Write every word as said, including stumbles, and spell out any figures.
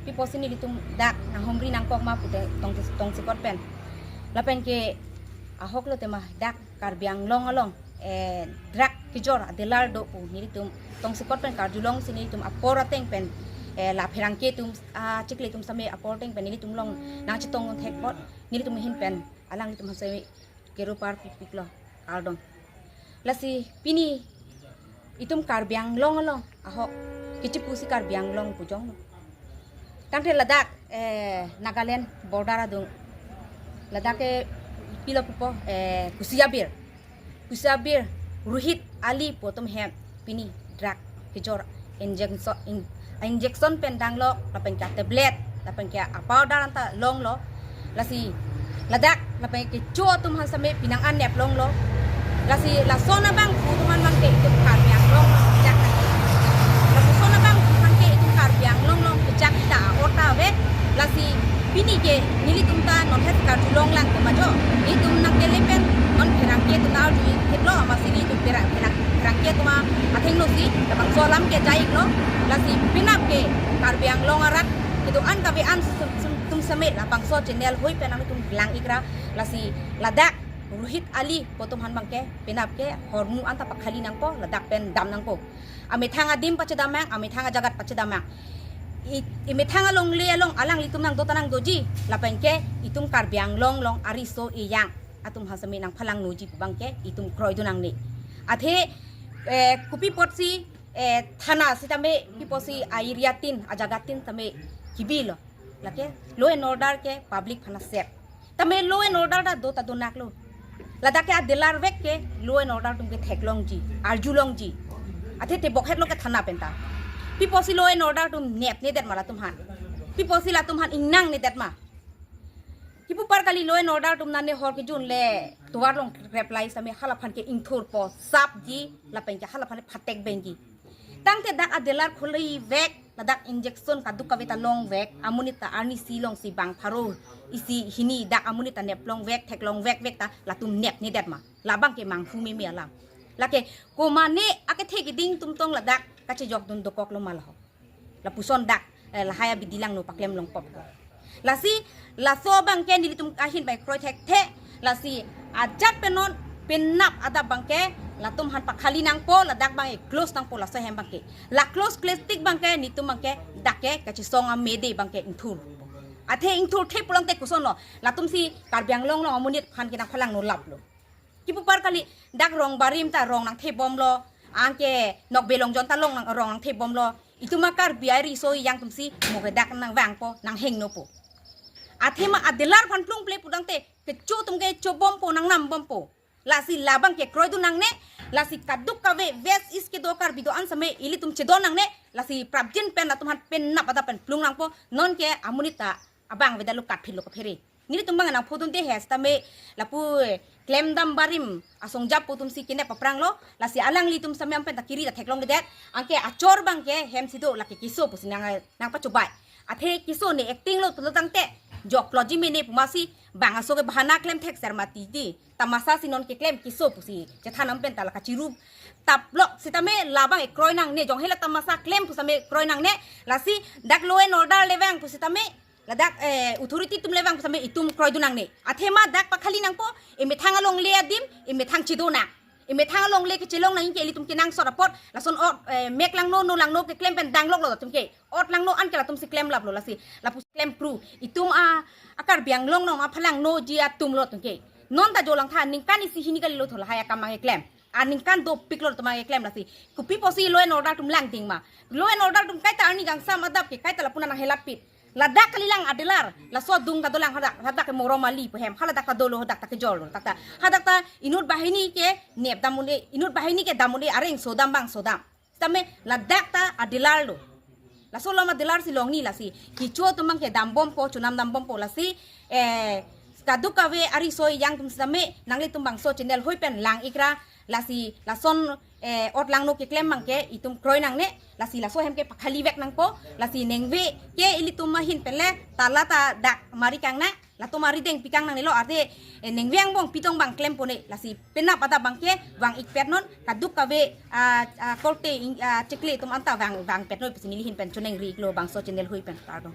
Pi apotsi nelitum dak nanghumri nangkok ma pute tong tongsekot pen. Lapen ke ahok lo tema dak Karbi Anglong along, eh, drug kejor adealer do pu nelitum tongsekot pen karjulongsi nelitum apor ateng pen, eh, la pherangke atum, ah, chikle atum same apor ateng pen nelitum along nangchetong thek apot nelitum ahin pen alanglitum aphan same kero parpikpiklo, kardom. Lasi pini itum Karbi Anglong along ahok kechipusi Karbi Anglong pu jonglo. Tangte ladak, eh, Nagaland border adung, ladak ke pilo pupo, eh, Kusiabir, Kusiabir Rohit Ali pu atum hem pini drug kejor injection, in-, injection pen danglo, lapen ke tablet, lapen ke apowder anta longlo. Lasi ladak lapen kecho atum aphan same pinang an nep longlo. Lasi lason abang pu atum aphan ke itum Karbi Anglong along kejak. Lason abang pu aphan ke itum Karbi Anglong along kejak ta ota ave. Lasi pini ke nelitum ta non het karjulong lang ke majo. Nelitum nangkele pen non pherangke atum arju theklo, amatsi nelitum pherang, pherang, pherangke atum athengno si labangso alam ke jai-iklo. Lasi penap ke Karbi Anglong arat kedo-an kave-an sum, sum, atum same labangso channel hoi pen nangtum lang-ikra. Lasi ladak Rohit Ali pu atum aphan abang ke penap ke hormu anta pakhali nangpo, ladak pen dam nangpo. Amethang adim pachedam mang, amethang ajagat pachedam mang. I, imethang alongle along alanglitum nangdo ta nangdoji, lapen ke itum Karbi Anglong along ariso ejang atum aphan same nangphalangnoji pu abang ke itum kroidun nangne. Athe, eh, kopi apotsi, eh, thana sitame, pi apotsi a-area tin, ajagat tin tame kebilo. Lake law and order ke public aphan asep. Tame law and order ta do ta do naklo. Ladak ke adealer vek ke law and order atum ke theklongji, arjulongji. Athe tebok hetlo ke thana pen ta. Pi apotsi law and order atum nepnedet ma latum aphan? Pi apotsi latum aphan ingnangnedet ma? Kipu apar kali law and order atum nane hor kejun le tovar along krep lai same hala aphan ke ingthurpo, sapji, lapen ke hala aphan phatek benji. Tangte dak adealer kholi vek, ladak injection kaduk kave ta long vek, amonit ta arnisi along si bang pharo isi hini dak amonit ta neplong vek, theklong vek vek ta latum nepnedet ma? Labang ke manghu meme alam. Lake komane akethe keding atum tong ladak kachejokdun dokoklo ma laho? Lapuson dak, eh, lahai abidi langno paklem longpop ko. Lasi laso abang ke nelitum ahin bai kroi thekthe. Lasi ajat pen non penap adap abang ke latum aphan pakhali nangpo, ladak abang ke close nangpo laso ahem abang ke. La close plastic abang ke nelitum abang ke dak ke kachesong amede abang ke ingthur. Athe ingthurthe pulang te kosonlo? Latum si Karbi Anglong along amonit aphan ke nangphalangno laplo. Kipu apar kali dak rong barim ta rong nangthebomlo, anke Nokbe Longjon ta long nang, rong nangthebomlo. Itum a Karbi ariso ejang atum si mo ke dak nangvangpo, nanghengnopo. Athema adealer aphan plungple pudangte kecho atum ke chobompo, nangnambompo. Lasi labang ke kroidun nangne, lasi kaduk kave West East kedo Karbi do-an same ilitum chedon nangne, lasi prapjin pen latum aphan penap adap pen plung nangpo, non ke amonit ta abang avedetlo, katphitlo kaphere. Nelitum abang nangphodunde he sitame lapu, eh, klemdam barim asong jap pu atum si kenep papranglo, lasi alanglitum same amen pen ta kiri ta theklongledet, anke achor abang ke hem si do, lake keso pusi nang, nangpachobai. Athe keso ne acting lo pulo tangte jokloji mene pu amatsi bang aso ke bahana klem thekser mati di. Tamasa si non keklem keso pusi chethan amen pen ta la kachiru taplok sitame labang ke kroi nangne, jong hela tamasa klem pu same kroi nangne. Lasi dak law and order le vang pusitame, ladak, eh, authority atum le vang pusitame itum kroidun nangne. Athema dak pakhali nangpo, imethang alongle adim, imethang chedo nang. Imethang alongle kechelong nang ke ilitum kenangsot apot, lason ot, eh, mek langno, no langno keklem pen dangloklo latum ke. Ot langno anke latum si klemlaplo lasi, lapu klempru. Itum a, a Karbi Anglong along aphalangnoji atumlo latum ke. Non ta jo langtha, ningkan isi hini kalilo tho lahai akam abang keklem. Aningkan dopiklo latum abang keklem lasi. Kopi apotsi law and order atum langding ma? Law and order atum kaita arni kangsam adap ke kaita lapu nanghelappit. Ladak kalilang adealer, laso adung ta dolang hadak, hadak ke Morom Ali pu ahem, haladak ta dolo, hadak ta kejorlo, hadak ta, hadak ta inut banghini ke nepdam un-e, inut banghini ke dam un-e, areng sodam bang sodam. Sitame ladak ta adealer lo. Laso along adealer si longni lasi. Kecho atum abang ke dambompo, chonamdambompo lasi. Eh, kaduk kave ariso ejang atum sitame nanglitum bangso channel hoi pen lang-ikra, lasi lason, eh, ot langno keklem abang ke itum kroi nangne, lasi laso ahem ke pakhali vek nangpo, lasi nengve ke ilitum ahin pen le tala ta dak mari kangnang, Latum arideng pikang nangnelo, arte, eh, ningve angbong pitong bang klem pone, lasi penap adap abangke vang-ikpet non, kaduk kave, ah, ah, korte ing-, ah, chikle atum anta vang, vangpet noi pusi neli ahin pen choningri-iklo, bangso channel hui pen, pardon.